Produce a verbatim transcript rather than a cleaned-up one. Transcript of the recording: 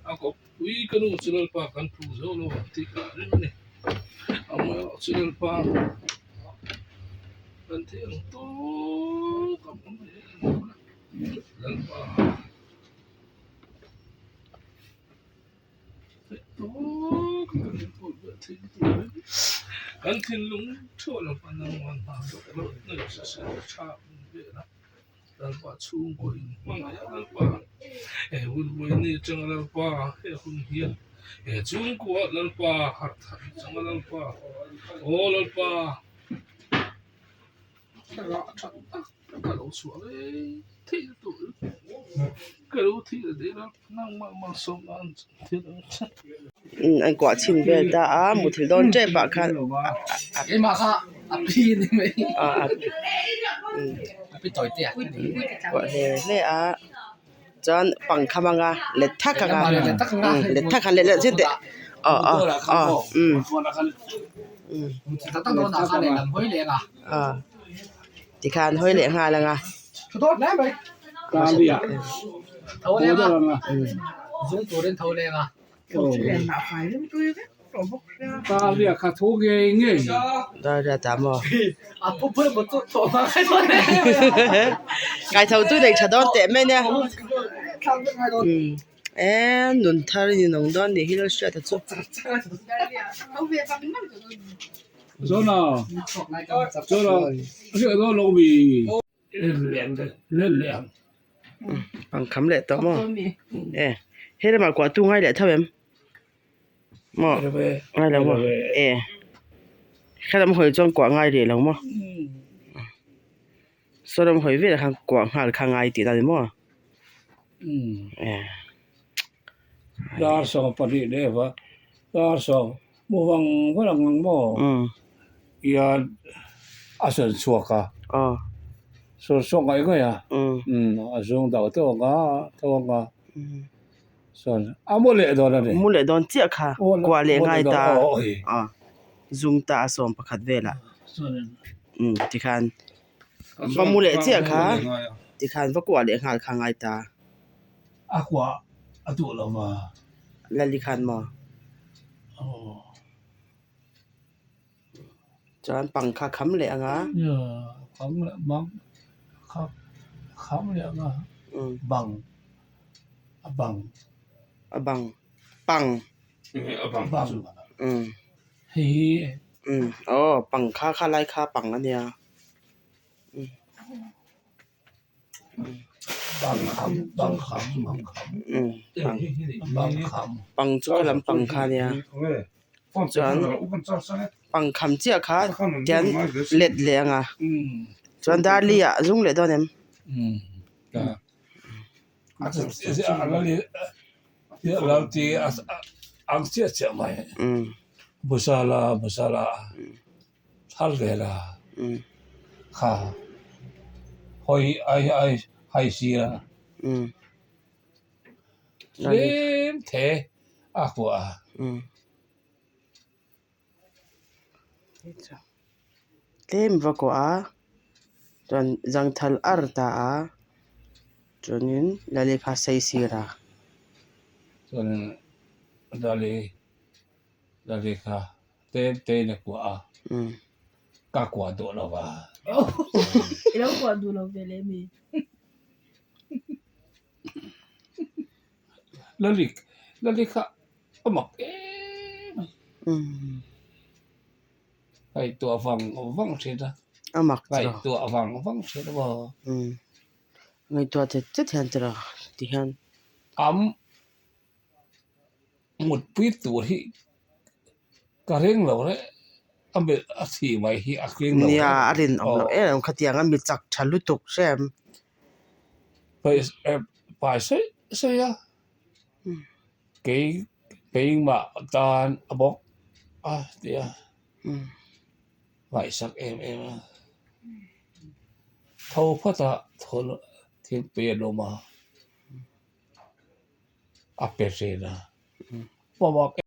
A kop ui ka nu chu Lalpa kan phu zou lou ti ka ring ni. Amah chu Lalpa kan thei ang to ka phu Lalpa. Kan thinlung thu Lalpa nangman ha lo na sa sa cha be na. Lalpa chung ko in mang ya Lalpa. E hun bo ni chang Lalpa e hun hian. E chung ko Lalpa har than chang Lalpa. O Lalpa. Ka lo suak e. Thei tu. Ka lo thei de na. Nang ma ma som an thei. Mm, an kuah chin vel ta a, mu thil dawn tep a khan. E ma kha, a pi ni mai. A, a pi. Mm. A pi toi te a. Kuah le le a. Chuan pang kha mang a, let thak a nga. Let thak a nga. Mm, let thak a let let chin te. Oh, oh, oh. Mm. Mm. Let thak a nga. Ah. Tikhan hoi le nga la nga. Tho le nga. Mm. Zung turin tho le nga. Ka lia kha thu ngei ngei. Da da ta mo. A pu pu mo tu to ma kai to ne. Kai thau tu nei tha don te me ne. Mm. E, nun thar ni nong don ni hi lo sia ta chu. Zona. Zona. Sia don lo mi. Leng leng leng leng. Pang kham leh tawh maw? Eh, he lamah kuah tu ngai leh tho em? Maw? Ngai lo maw? Eh. Kha lam hoi chuan kuah ngai leh lo maw? Saw lam hoi vel khan kuah nghal kha ngai tihna ni maw? Eh. Dar sawng pahnih leh va. Dar sawng. Mu vang va lang ngang maw. Mm. Ia a sawn suak a. Ah. Sawn suak ngai ngai a. Mm. Mm, a zung dau tawh nga, tawh nga. Mm. Sawn. A mu leh dawn a ni. Mu leh dawn chiah kha. Kuah leh ngai ta. Oh, oi. Ah. Zung ta a sawm pakhat vel a. Sawn. Mm, tikhan. Va mu leh chiah kha. Tikhan va kuah leh nghal kha ngai ta. A kuah a duh lo va. Lali khan maw? Oh. Chuan pang kha kham leh anga. Ya, kham leh mang. Kha, kham leh anga. Mm. Bang. A bang. A bang. Pang. Eh, a bang. Bang. Mm. Hi. Mm. Oh, pang kha kha lai kha pang a nia. Mm. Bang kham, bang kham, bang kham. Mm, bang. Bang kham. Pang chu kha lam pang kha nia. Chuan pang kham chiah kha, tian let leh anga. Mm. Chuan dar li ah zung leh dawn em? Mm. Ka. A chu, a chu, a lal li, a lal ti, a, a, ang chiah chiah mai. Mm. Masala, masala. Mm. Thar vel a. Mm. Kha. Hoi, ai, ai, hai sia. Mm. Tlem the a kuah a. Mm. Tlem va kuah a. Chuan zangthal ar ta a. Chuanin lali kha sei sir a. Chuanin lali Lali kha, te, te na kuah a. Mm. Ka kuah duh lo va. I lo kuah duh lo ve le mi. Lali, lali kha, a mak em. Mm. Ngaihtuah vang, vang ṭhin a. A mak chu. Ngaihtuah vang, vang ṭhin a maw. Mm. Ngaihtuah chet chet hian tira, ti hian. Am, mutpui tur hi ka reng lo le, a mi a thi mai hi a reng lo le. Nia, a rinawm lo. Oh. Em, khatiang a mi chak ṭha lutuk sem. Pai, eh, pai sei, sei a. Hmm. Kei, kei mah tan a bawk a, tia. Hmm. Ngaihsak em em a. Tho phawt a, tho lo, thil pe lo ma. A pe se na. Hmm. Pawmawk